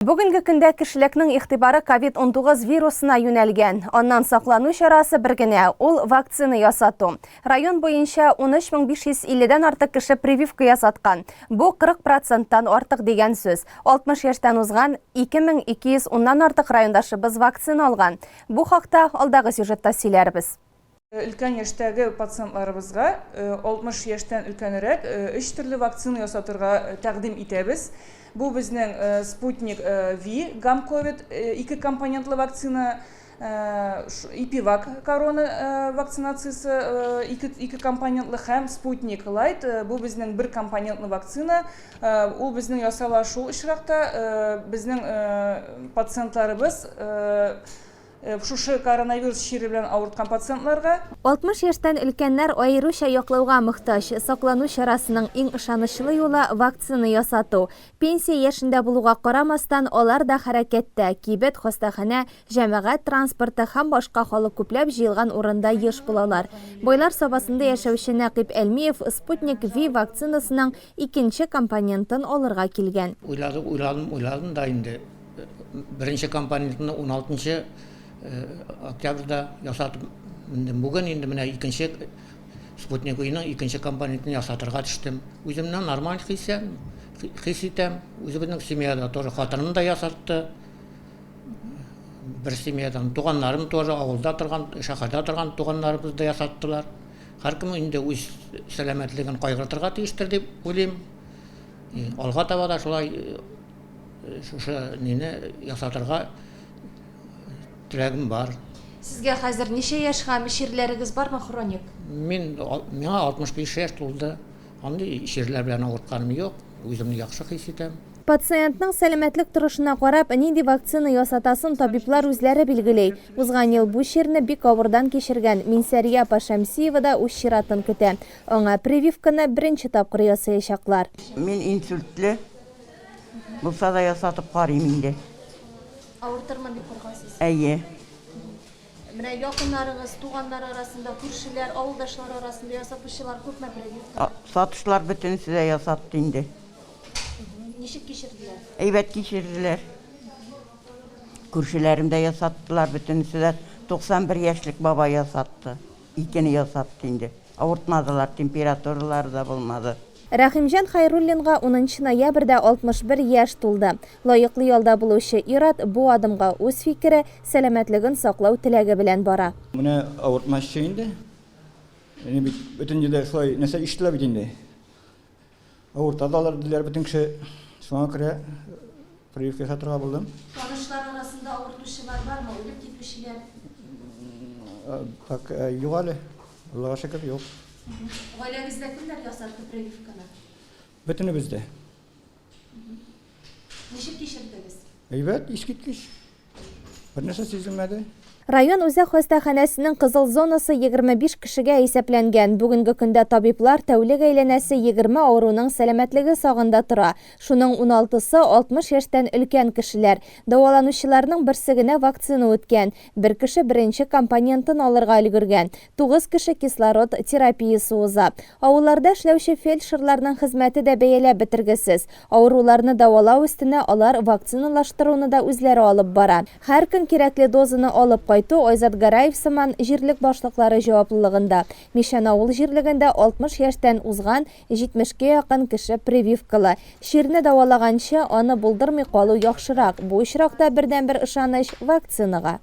Бүгенге көндә кешелекнең игътибары ковид-19 вирусына юнәлгән. Аннан саклану чарасы бер генә, ул вакцина ясату. Район буенча 13550 дән артык кеше прививка ясаткан. Бу 40 проценттан артык дигән сүз. 60 яшьтән узган 2210 нан артык райондашыбыз вакцина алган. Бу хакта алдагы сюжетта сөйләрбез. Өлкән яшьтәге пациентларыбызга 60 яшьтән өлкәнрәк өч төрле вакцина ясатырга тәкъдим итәбез. Бу безнең Спутник Ви, Гамковид ике компонентлы вакцина, Ипивак корона вакцинациясе ике компонентлы һәм Спутник Лайт, бу безнең бер компонентлы вакцина. Ул безнең ясала шул очракта безнең пациентларыбыз Шушы коронавирус чире белән авырткан пациентларга. 60 яшьтән өлкәннәр аеруча яклауга мохтаҗ. Саклану чарасының иң ышанычлы юлы, вакцина ясату. Пенсия яшендә булуга карамастан, алар да хәрәкәттә, кибет, хастаханә, җәмәгать транспорты һәм башка халык күпләп җыелган урында еш булалар. Байлар Сабасында яшәүче Нәкыйп Әлмиев Спутник Ви вакцинасының икенче компонентын алырга килгән. Уйладым, уйладым, уйладым да инде. Беренче компонентны 16 октябрьдә ясатып мендем. Бүген инде менә икенче Спутник V-ның икенче компонентын ясатырга төштем. Үземне нормаль хис хис итәм. Үзебезнең семьяда тоже хатыным да ясатты. Бер семьядан туганнарым тоже авылда торган, шәһәрдә торган туганнарыбыз да ясаттылар. Һәркем инде үз сәламәтлеген кайгыртырга тиештер дип уйлыйм. Алга таба да шулай Шушы нине ясатырга теләгем бар. Сезгә хәзер ничә яшь һәм чирләрегез бармы хроник? Мин, миңа 65 яшь тулды. Андый чирләр белән авыртканым юк. Үземне яхшы хис итәм. Пациентның сәламәтлек торышына карап, нинди вакцина ясатасын табиблар үзләре билгели. Узган ел бу чирне бик авырдан кичергән Минсәрия апа Шәмсиева да үз чиратын көтә. Аңа прививканы беренче тапкыр ясаячаклар. Мин инсультлы. Булса да ясатып карыйм инде. Авыртырмын дип куркасыз? Әйе. Менә якыннарыгыз, туганнар арасында, күршеләр, авылдашлар арасында ясатучылар күпме прививка? Сатучылар бөтенесе дә ясатты инде. Ничек кичерделәр? Әйбәт кичерделәр. Күршеләрем дә ясаттылар, бөтенесе дә. 91 яшьлек бабай ясатты. Икене ясатты инде. Авыртмадылар, температуралары да булмады. Рәхимҗан Хәйруллинга унынчы ноябрьдә 61 яшь тулды. Лаеклы ялда булучы ир-ат бу адымга үз фикере, сәламәтлеген саклау теләге белән бара. Менә авыртмасчы инде. Әни бит бөтен җирдә шулай нәрсә ишетелә бит инде. Авырта да алар диләр бөтен кеше. Шуңа күрә прививка ясатырга булдым. Танышлар арасында авыртучылар бармы, үлеп китүчеләр? Так, юк әле. Аллага шөкер, юк. Гаиләгездә кемнәр ясатты прививканы? Бөтенебез дә. Ничек кичердегез? Әйбәт, искиткеч. Бер нәрсә сизелмәде. Район үзәк хастаханәсенең кызыл зонасы 25 кешегә исәпләнгән. Бүгенге көндә табиблар тәүлек әйләнәсе 20 авыруның сәламәтлеге сагында тора. Шуның уналтысы, 60 яшьтән өлкән кешеләр. Дәваланучыларның берсе генә вакцина үткән. Бер кеше беренче компонентын алырга өлгергән. Тугыз кеше кислород терапиясе уза. Авылларда эшләүче фельдшерларның хезмәте дә бәяләп бетергесез. Авыруларны дәвалау өстенә алар вакциналаштыруны да үзләре алып бара. Һәр көн кирәкле дозаны алып кайту Айзат Гараев сыман җирлек башлыклары җаваплылыгында. Мичән авыл җирлегендә 60 яшьтән узган 70 кә якын кеше прививкалы. Чирне дәвалаганчы, аны булдырмый калу яхшырак. Бу очракта бердәнбер ышаныч, вакцинага.